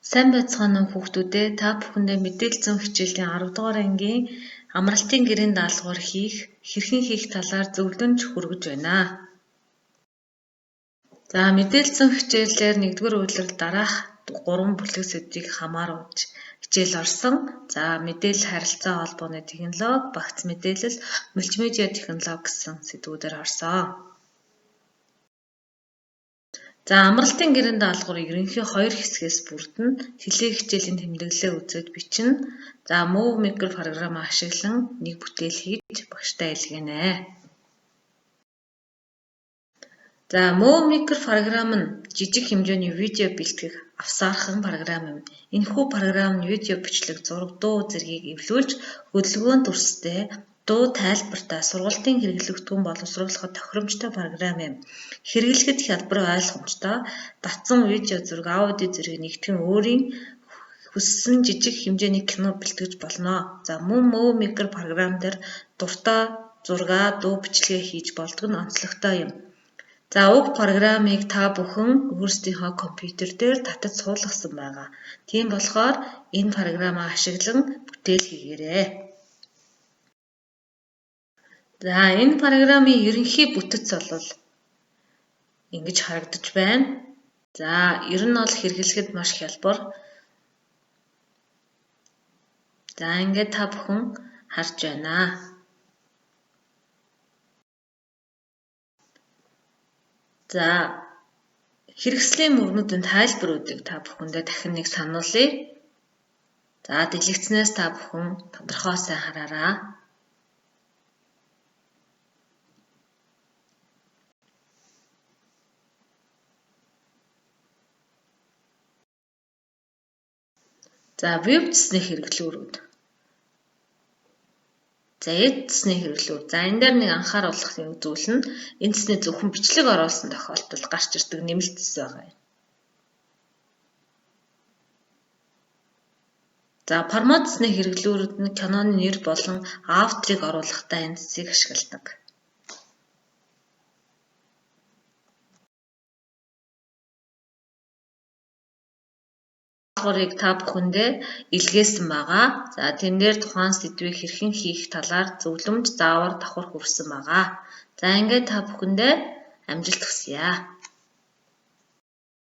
Сайн байцгаана уу хүүхдүүдээ, та бүхэндээ мэдээлэл зүйн хичээлийн 10 дугаар ангийн амралтын гэрийн даалгавар хийх, хэрхэн хийх талаар зөвлөмж хүргэж байна. За, мэдээлэл зүйн хичээлээр 1-р улирал дараах 3 бүлэг сэдвийг хамааруулж хичээл орсон. За, мэдээлэл харилцаа холбооны технологи, багц мэдээлэл, мультимедиа технологи гэсэн сэдвүүдээр орсон. За, амралтын гэрийн даалгавар ерөнхий хоёр хэсгээс бүрдэнэ. Теле хичээлийн тэмдэглэлээ үзээд бичнэ. За, Movie Maker програмаа ашиглан нэг бүтээл хийж багштай илгээнэ. За, Movie Maker програм нь жижиг хэмжээний видео бэлтгэх авсаархан програм юм. Энэхүү програм нь видео бичлэг, зураг, дуу зэргийг эвлүүлж хөдөлгөөн дүрстэй, дуу тайлбартай, сургалтын хэрэглэгдэхүүн боловсруулахад тохиромжтой програм юм. Хэрэглэхэд хялбар, ойлгомжтой, татсан видео зураг, аудио зэргийг нэгтгэн өөрийн хүссэн жижиг хэмжээний кино бэлтгэж болно. За, мөн Movie Maker програм дээр дуртай зургаа, дуу бичлэгээ хийж болдог нь онцлогтой юм. За, уг програмыг та бүхэн өөрсдийнхөө компьютер дээр татаж суулгасан байгаа. Тийм болохоор энэ програмаа ашиглан бүтээл хийгээрэй. За, энэ програмын ерөнхий бүтэц бол ингэж харагдаж байна. За, ер нь бол хэрэглэхэд маш хялбар. За, ингээд та бүхэн харж байна. За, хэрэгслийн мөрнүүдийн тайлбаруудыг та бүхэндээ дахин нэг сануулъя. За, дэлгэцнээс та бүхэн тодорхой сайн хараарай. За, веб цэсний хэрэглүүрүүд. За, эд цэсний хэрэглүүр. За, энэ дээр нэг анхааруулах зүйл нь энэ цэсний зөвхөн бичлэг оруулсан тохиолдолд гарч ирдэг нэмэлт цэс байгаа юм. За, формат цэсний хэрэглүүрүүд нь киноны нэр болон авторыг оруулахдаа энэ цэсийг ашигладаг. Даалгаврыг та бүхэндээ илгээсэн байгаа. За, тэн дээр тухайн сэдвийг хэрхэн хийх талаар зөвлөмж, заавар, давхар хүргэсэн байгаа. За, ингээд та бүхэндээ амжилт хүсье.